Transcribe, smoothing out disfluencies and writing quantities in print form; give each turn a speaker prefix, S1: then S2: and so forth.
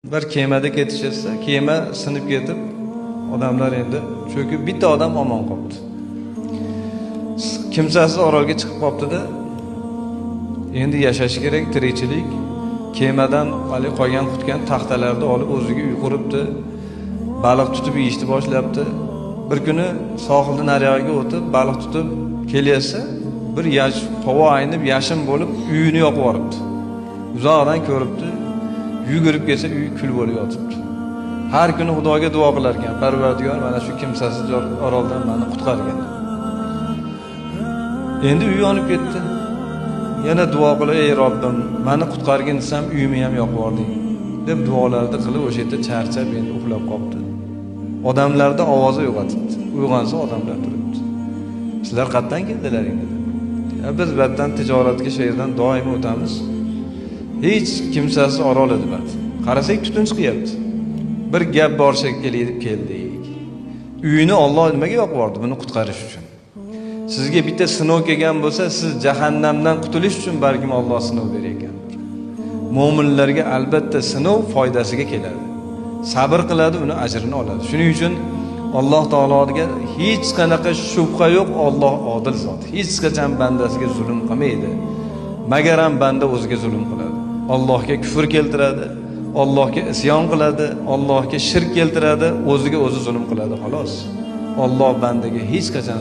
S1: Bir kemada ketishsa, kema sinib ketib, odamlar endi cho'kib, bitta odam omon qolibdi. Kimsasiz orolga chiqib qolibdi-da. Endi yashash kerak, tirikchilik. Kemadan hali qolgan qutgan taxtalarni olib o'ziga uy quribdi. Baliq tutib yeyishni boshlabdi. Bir kuni sohildan nariyog'iga o'tib, baliq tutib kelyapsa, bir havo aynib, yashin bo'lib uyini yoqib yuboribdi. Uzoqdan ko'ribdi, yugurib kelsa uy kul bo'lib yotibdi. Har kuni Xudoga duo qilar ekan, Parvardigor mana shu kimsasiz oroldan meni qutqargin. Endi uy yonib ketdi. Yana duo qilib, ey Robbim, meni qutqargin desam uyimni ham yoqib yubording deb duolarni qilib o'sha yerda charchab endi uxlab qolibdi. Odamlarda ovozi uyg'otibdi. Uyg'onsa odamlar turibdi. Sizlar qayerdan keldilaring dedi. Ya biz bu yerdan tijoratga shu yerdan doim o'tamiz. Hech kimsasiz orol edi bu. Qarasak tutun chiqyapti. Bir gap bor shekilli deb keldik. Uyini Alloh nimaga yoqib yubordi? Buni qutqarish uchun. Sizga bitta sinov kelgan bo'lsa, siz jahannamdan qutulish uchun balkim Alloh sinov berayotgandir. Mo'minlarga albatta sinov foydasiga keladi. Sabr qiladi, uni ajrini oladi. Shuning uchun Alloh taologa hech qanaqa shubha yo'q, Alloh odil zot. Hech qachon bandasiga zulm qilmaydi. Magaram banda o'ziga zulm qiladi. Allohga kufr keltiradi, Allohga isyon qiladi, Allohga shirk keltiradi, o'ziga o'zi zulm qiladi, xolos. Alloh bandaga hech qachon